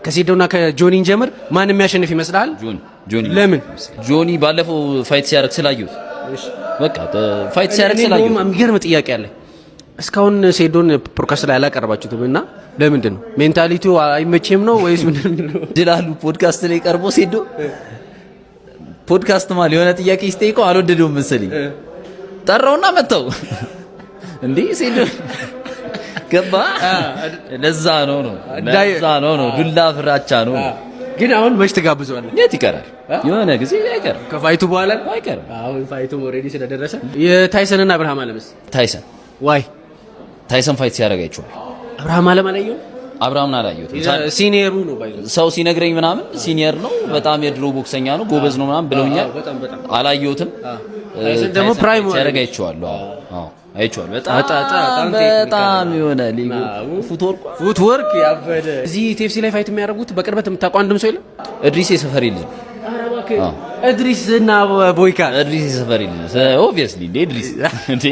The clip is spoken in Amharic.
ከሴዶና ከጆኒ እንጀምር። ማን የሚያሸንፍ ይመስልሃል? ጆኒ፣ ጆኒ። ለምን? ጆኒ ባለፈው fight ሲያደርግ ስላየሁት፣ በቃ fight ሲያደርግ እኔ ስላየሁት። እንደውም የሚገርም ጥያቄ አለ። እስካሁን ሴዶን ፖድካስት ላይ አላቀረባችሁትም እና ለምንድን ነው? Mentality ው አይመቼም ነው ወይስ ምንድን ነው? ድላሉ ፖድካስት ላይ ቀርቦ ሴዶ ፖድካስት ማለት የሆነ ጥያቄ ሲጠይቀው አልወደደውም መሰለኝ። ጠራውና መጣው እንዴ ሴዶ ገባ። ለዛ ነው፣ ለዛ ነው፣ ዱላ ፍራቻ ነው። ግን አሁን መች ትጋብዘዋለህ? የት ይቀራል? የሆነ ጊዜ አይቀርም። ከ fight ኡ በኋላ? አይቀርም። አሁን fight ኡ already ስለደረሰ። የታይሰንና አብርሃም አለምስ? ታይሰን። Why? ታይሰን fight ሲያደርግ አይቼዋለሁ። አብርሃም አለም አላየሁም። አብርሃምን አላየሁትም። Senior ኡ ነው ባይ ሰው ሲነግረኝ ምናምን senior ነው፣ በጣም የድሮ ቦክሰኛ ነው፣ ጎበዝ ነው ምናምን ብለውኛል። በጣም በጣም። አላየሁትም። ታይሰን ደግሞ ታይሰን prime fight ሲያደርግ አይቼዋለሁ። አዎ፣ አይቼዋለሁ። በጣም በጣም በጣም የሆነ footwork Footwork ያበደ። እዚህ TFC ላይ fight የሚያደርጉት በቅርበት የምታውቀው አንድም ሰው የለም? እድሪስ የሰፈሬ ልጅ ነው። እድሪስ እና ቦይካ። እድሪስ የሰፈሬ ልጅ ነው። Obviously እንዴ እድሪስ እንዴ።